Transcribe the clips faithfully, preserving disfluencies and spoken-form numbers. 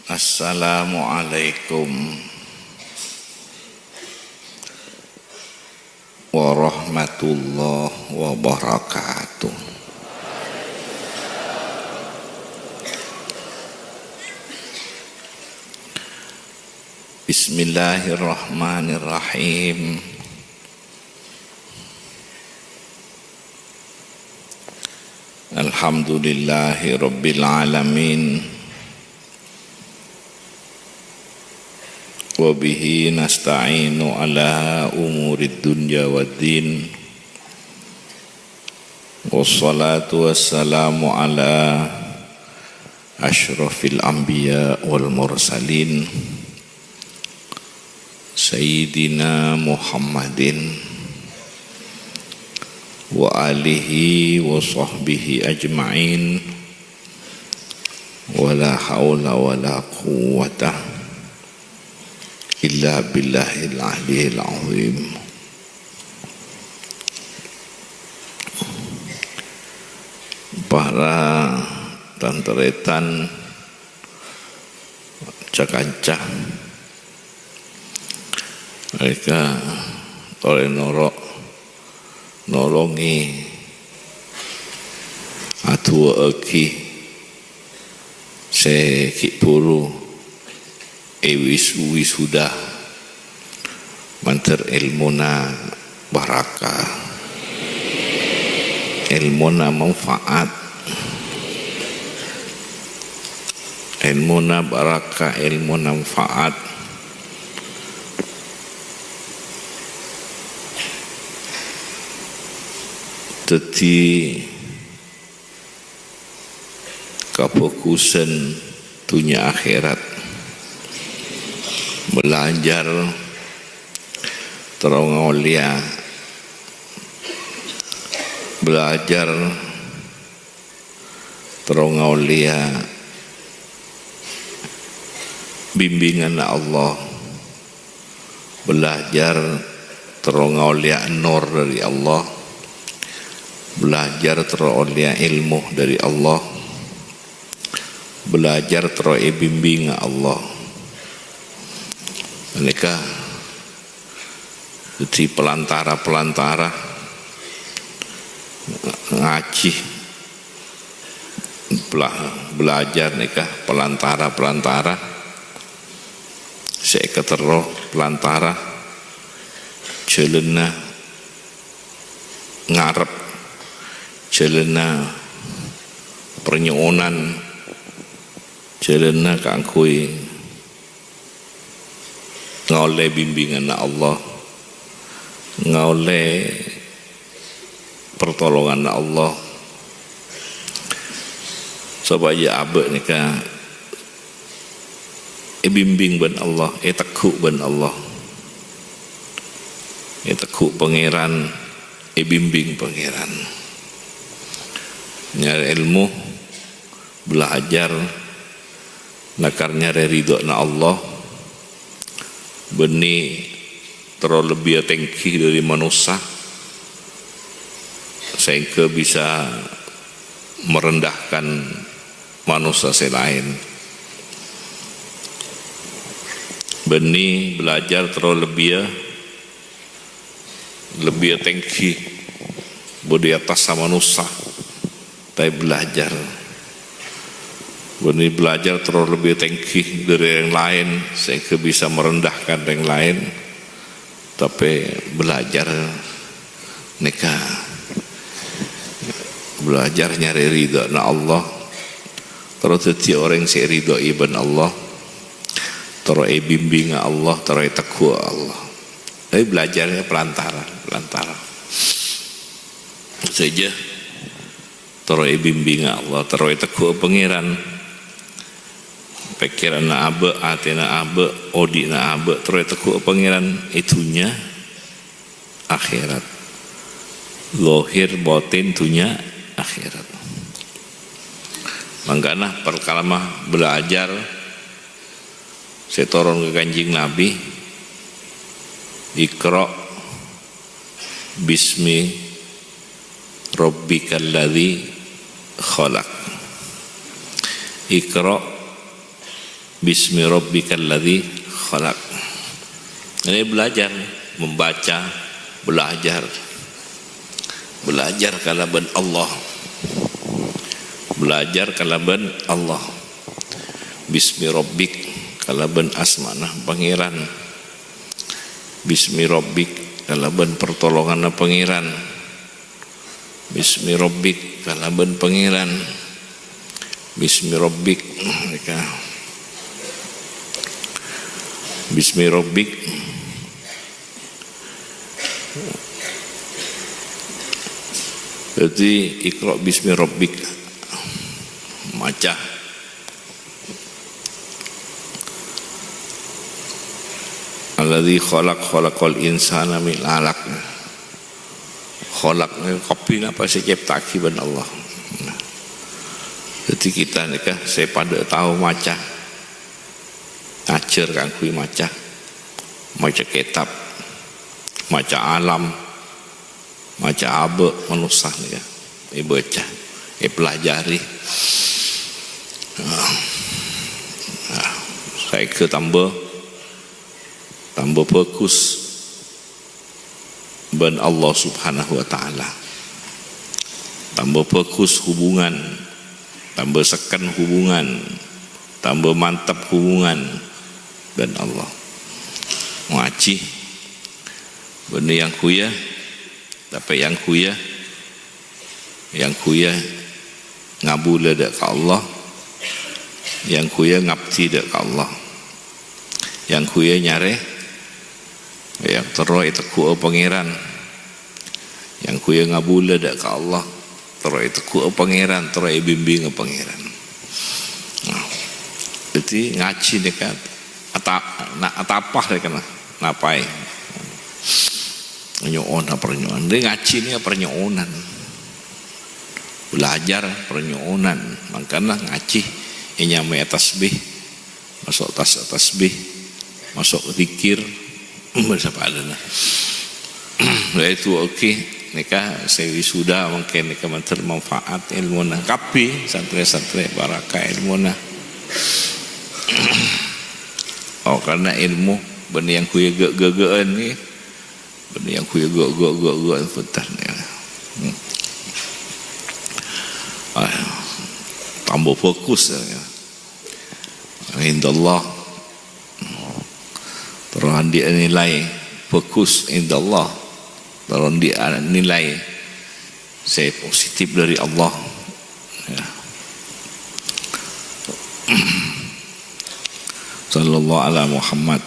Assalamualaikum warahmatullahi wabarakatuh. Bismillahirrahmanirrahim. Alhamdulillahi rabbil alamin. Wa bihi nasta'inu ala umurid dunya waddin. Wassalatu wassalamu ala asyrafil anbiya wal mursalin, Sayyidina Muhammadin wa alihi wa sahbihi ajma'in. Wa la haula wa la quwwata illa billahil aliyil azim. Para tan-tarètan, ca-kanca, èka tolè noro' nolongè adu'aaghi sè ghi' bhuru èwis-, wisuda mandhâr èlmona barakah, èlmona manfaat, èlmona barakah, èlmona manfaat. Dhâddhi, kabhâghusân dhunnya akhèrat. Belajar terro ngaollèya, belajar terro ngaollèya bimbinganna Allah. Belajar terro ngaollèya nur dâri Allah. Belajar terro ollèya èlmo dâri Allah. Belajar terro èbimbing Allah. Nèka dhâddhi pelantara-pelantara ngajhi. Bela-, belajar nèka pelantara-pelantara sè èkaterro, pelantara jhâlânna ngarep, jhâlânna parnyo'onan, jhâlânna kaangghuy ngaollè bimbinganna Allah, ngaollè partolonganna Allah, sopajâ abâ' nèka èbimbing bân Allah, ètegghu' bân Allah, ètegghu' Pangèran, èbimbing Pangèran. Nyarè èlmo, belajar, lakar nyarè ridhâna Allah, bânnè terro lebbiyâ tèngghi dâri manossa, saèngghâ bisa merendahkan manossa sè laèn. Bânnè belajar terro lebbiyâ lebbiyâ tèngghi, bâdâ è attassa manossa, tapè belajar. Bânnè belajar terro lebbiyâ tèngghi dâri orèng laèn, saèngghâ bisa merendahkan orèng laèn, tapè belajar nèka belajar nyarè ridhâna Allah, terro dhâddhi orèng sè èridhoi bân Allah, terro èbimbinga Allah, terro ètegghuwâ Allah. Tapè belajar pelantara, pelantara. Sèjâ terro èbimbinga Allah, terro ètegghuwâ Pangèran. Pèkkèranna abâ', atèna abâ', odi'na abâ', terro ètegghuwâ Pangèran è dhunnya akhèrat. Zahir, batin, dhunnya, akhèrat. Mangkana parkala belajar sè toron ka Kanjeng Nabi, "Iqra bismi rabbikal ladzi khalaq." Iqra Bismi rabbikal ladzi khalaq. Ini belajar, membaca, belajar. Belajar kalabân Allah. Belajar kalabân Allah. Bismi rabbik, kalabân asmana Pangèran. Bismi rabbik, kalabân pertolonganna Pangèran. Bismi rabbik, kalabân Pangèran. Bismi rabbik, nèka. Bismi rabbik. Jadi, iqra bismi rabbik. Maca. Alladzi khalaq, khalaqal insana min alaq. Khalaq nèka kabbhi napa sè ècèpta'aghi bân Allah. Jadi kita nèka sè padâ tao maca. Ajhâr kaangghuy maca. Maca kètab. Maca alam. Maca abâ' manossa nèka. Èbâca. Èpelajari. Nah, nah, saèngghâ tamba, tamba bhâghus. Bân Allah Subhanahu wa Ta'ala. Tamba bhâghus hubungan, tamba sekken hubungan, tamba mantep hubungan bân Allah. Ngajhi, bânnè yang ghuya, tapè yang ghuya Yang ghuya ngabulâ dâ' ka Allah, yang ghuya ngabdi dâ' ka Allah, yang ghuya nyarè, yang terro ètegghu'â Pangèran, yang ghuya ngabulâ dâ' ka Allah, terro ètegghu'â Pangèran, terro èbimbingnga Pangèran. Nah, jadi ngajhi nèka ata-, na-, atapa nèka na-, napaè. Nyo'ona parnyo'on. Dâri ngajhi nèka parnyo'onan. Belajar parnyo'onan. Mangkana ngajhi ènyamaè tasbih. Maso' tas-, tasbih. Maso' dzikir. Bân sapa'adâna. Yaitu, oke, nèka sè wisuda mangkèn nèka mandhâr manfaat èlmona. Kabbhi santrè-santrè barokah èlmona. Oh, karena ilmu bânnè yang ghuya gâ-, gâ-, gâ'ân nèka. Bânnè yang ghuya gâ-, gâ-, gâ-, gâ-, bhunten, ya. Hmm. Ah, tamba bhâghus, ya. Indallah. Terro andi' nilai bhâghus indallah. Terro andi' nilai sè positif dâri Allah. Ya. Sallallahu ala Muhammad.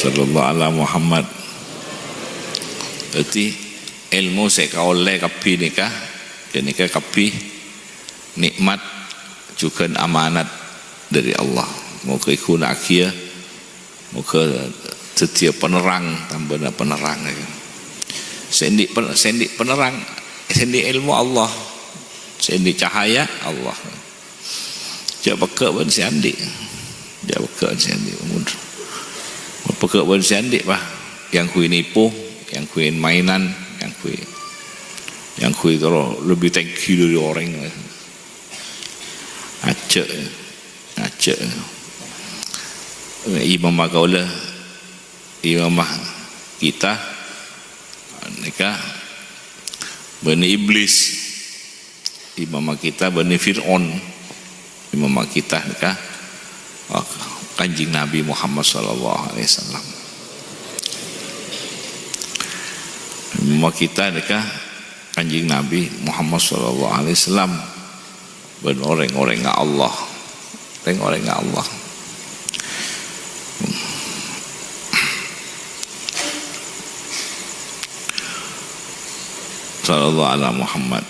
Sallallahu ala Muhammad. Dâddhi, èlmo sè èkaollè kabbhi nèka, ghânèka kabbhi nè'mat jhughân amanat dâri Allah. Moghâ èghuna'aghiyâ Moghâ dhâddhiyâ penerrang, tambâna penerrang. Sè andi' pen-, sè andi' penerrang, sè andi' èlmo Allah, sè andi' cahaya Allah. Jhâ' pegghâ' bân sè andi'. Jhâ' pegghâ' bân sè andi'. Mon pegghâ' bân sè andi', pas, yang ghuy nipo, yang ghuy mainan, yang ghuy, yang ghuy terro lebih tinggi dâri orèng. Ajjhâ', ajjhâ'. Imamma kaulâ, imamma kita, nèka bânnè Iblis. Imamma kita bânnè Fir'aun. Imamma kita nèka, ah, Kanjeng Nabi Muhammad sallallahu alaihi wasallam. Imamma kita nèka Kanjeng Nabi Muhammad sallallahu alaihi wasallam. Bân orèng-orèngnga Allah. Rèng-orèngnga Allah. Sallallahu ala Muhammad.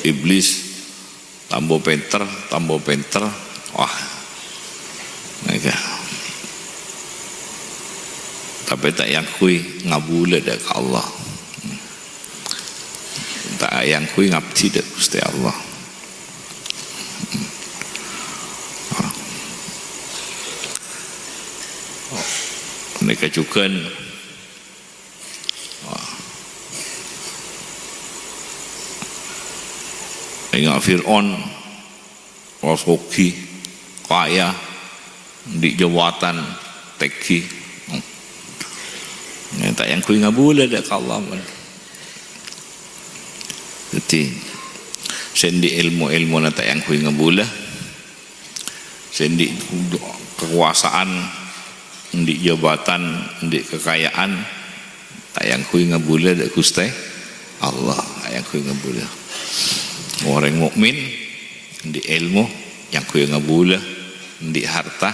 Iblis tambâ pènter, tambâ pènter. Wah. Nèka. Tapè ta' èangghuy ngabulâ dâ' ka Allah. Ta' èangghuy ngabdi dâ' Ghustè Allah. Nèka jhughân. Enga' Fir'aun, pas soghi. kaya, andi' jabatan tèngghi. Nè, ta' èyangghuy ngabulâ dâ' ka Allah, mon. Dhâddhi, sè andi' èlmo-èlmona ta' èyangghuy ngabulâ, sè andi' kakobâsaan, andi' jabatan, andi' kakaja'an, ta' èyangghuy ngabulâ dâ' Ghustè Allah, ta' èyangghuy ngabulâ. Orèng mukmin, andi' èlmo, èyangghuy ngabulâ, andi' harta,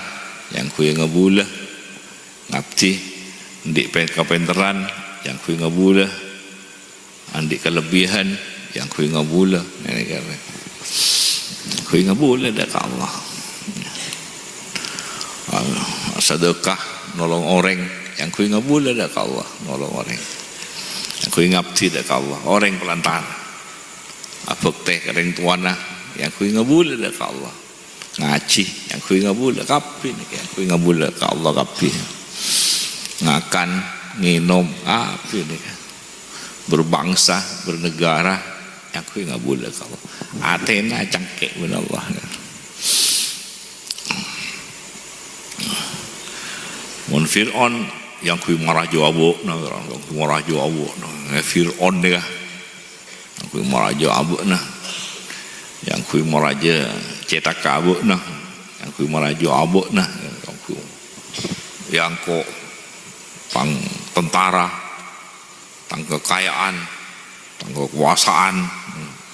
èyangghuy ngabulâ, ngabdi, andi' pè-, kapènterran, èyangghuy ngabulâ, andi' kalebbiyan, èyangghuy ngabulâ, ngènè kèya. Èyangghuy ngabulâ dâ' ka Allah. Sadhâka, nolong orèng, èyangghuy ngabulâ dâ' ka Allah, nolong orèng. Èyangghuy ngabdi dâ' ka Allah, orèng pelantara. Abhâktè ka rèng towana, èyangghuy ngabulâ dâ' ka Allah. Ngajhi, èyangghuy ngabulâ, kabbhi nèka èyangghuy ngabulâ ka Allah kabbhi. Ngakan, ngènom, kabbhi nèka. Berbangsa, bernegara, èyangghuy ngabulâ ka Allah. Atèna cangkè' bân Allah. Mon Fir'aun, èyangghuy marajâ abâ'na, èyangghuy marajâ abâ'na. Fir'aun nèka. Èyangghuy marajâ abâ'na. Èyangghuy marajâ cètakka abâ'na. Èyangghuy marajâ abâ'na. Èyangghuy, èyangghuy tang tentara, tang kakaja'an, tang kakobâsaan.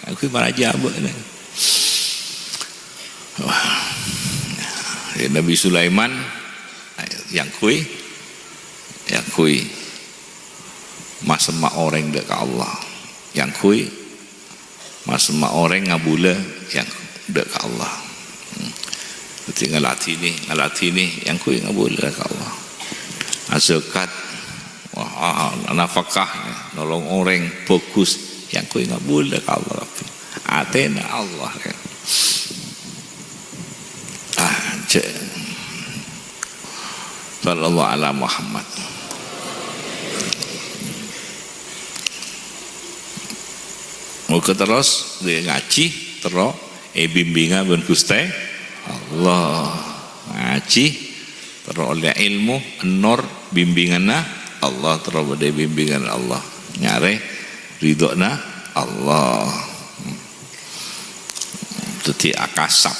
Èyangghuy marajâ abâ'na. Wah. Nabi Sulaiman, èyangghuy, èyangghuy masemma orèng dâ' ka Allah. Èyangghuy masemma orèng ngabulâ èyangghuy dâ' ka Allah. Hmm. Dhâddhi ngaladhinè, ngaladhinè èyangghuy ngabulâ dâ' ka Allah. Azakat, wah, nafakah, nolong orèng, bhâghus, èyangghuy ngabulâ dâ' ka Allah kabbhi. Atèna Allah, ya. Ah, cè'. Sallallahu ala Muhammad. Moga terros ngajhi, terro èbimbinga bân Ghustè Allah. Ngajhi, terro ollè èlmo, ènnor, bimbinganna Allah, terro bâdâ bimbingan Allah. Nyarè ridhona Allah. Dhâddhi akasap.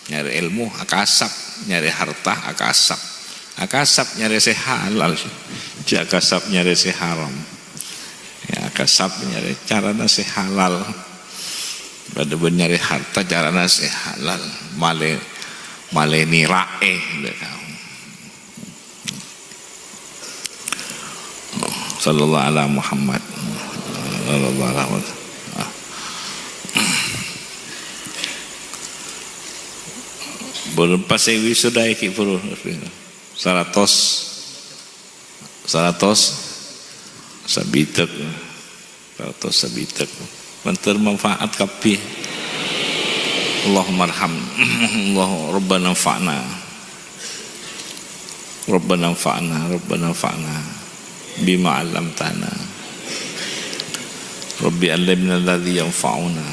Nyarè èlmo akasap, nyarè harta akasap. Akasap nyarè sè halal, jhâ' akasap nyarè sè haram. Ya, akasap nyarè carana sè halal. Padâ bân nyarè harta carana sè halal. Malè, malè nèra'è. Sallallahu ala Muhammad. Sallallahu ala Muhammad. Buru pas sè wisuda iki, buru. Saratos. Saratos. Sabidhâk. Saratos sabidhâk. Mandhâr manfaat kabbhi. Allahummarham. Allah, Rabbana anfa'na. Rabbana anfa'na, Rabbana anfa'na bima 'allamtana. Rabbi 'allimna alladzi yanfa'una.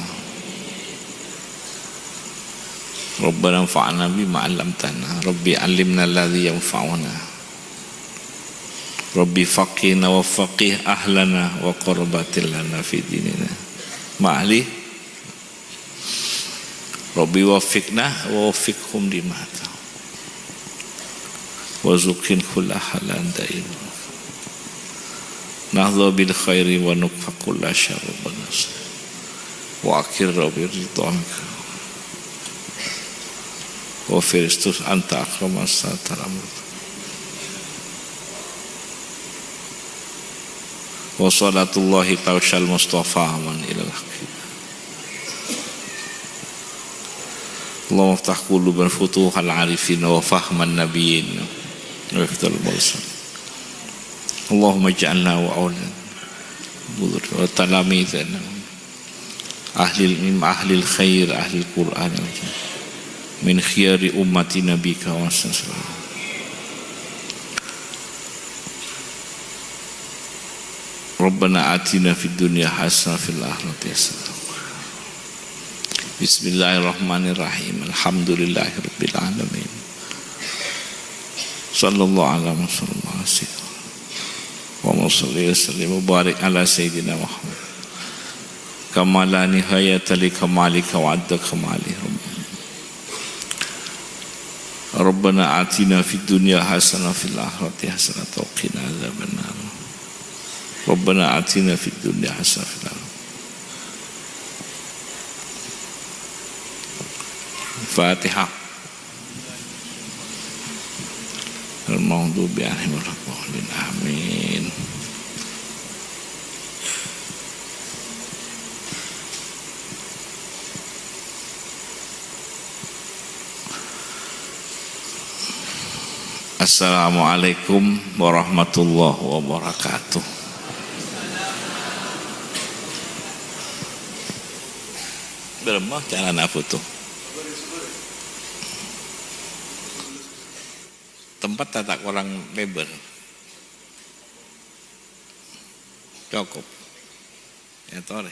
Rabbana anfa'na bima 'allamtana. Rabbi 'allimna alladzi yanfa'una. Rabbi faqqihna wa faqqih ahlana wa qarabatil lana fi dinina. Ma ahli. Rabbi waffiqna wa waffiqhum lima ta-, warzuqhum kulla halan daim. Nahdha bil khairi wa nakfa kulla syarr, Rabbana. Wa akhir Rabbi ridhaka. Wa firistus anta akraman satar amr. Wa salatullahi tausyal mustafa man ilal haqqi. Allahumma iftah quluban futuhal arifin wa fahman nabiyyin wa hifdzal mursalin. Allahumma ij'alna wa aulad wa talamidana ahlil ilm, ahlil khair, ahlil Qur'an, min khiyari ummati nabika wa sallallahu. Rabbana atina fid dunya hasanah fil akhirati hasanah. Bismillahirrahmanirrahim. Alhamdulillahirabbil alamin. Sallallahu ala Muhammad. Allahumma shalli wa sallim wa barik ala sayyidina Muhammad. Kama la nihayata li kamalika wa adda kamali. Rabbana atina fid dunya hasanah wa fil akhirati hasanah wa qina adzabannar. Rabbana atina fid dunya hasanah wa fil akhirati. Fatihah. Al-maghdubi alaihim waladdallin. Amin. Assalamualaikum warahmatullahi wabarakatuh. Bârâmma carana foto? Tempat ta' korang lebar. Cukup. Ya, torè.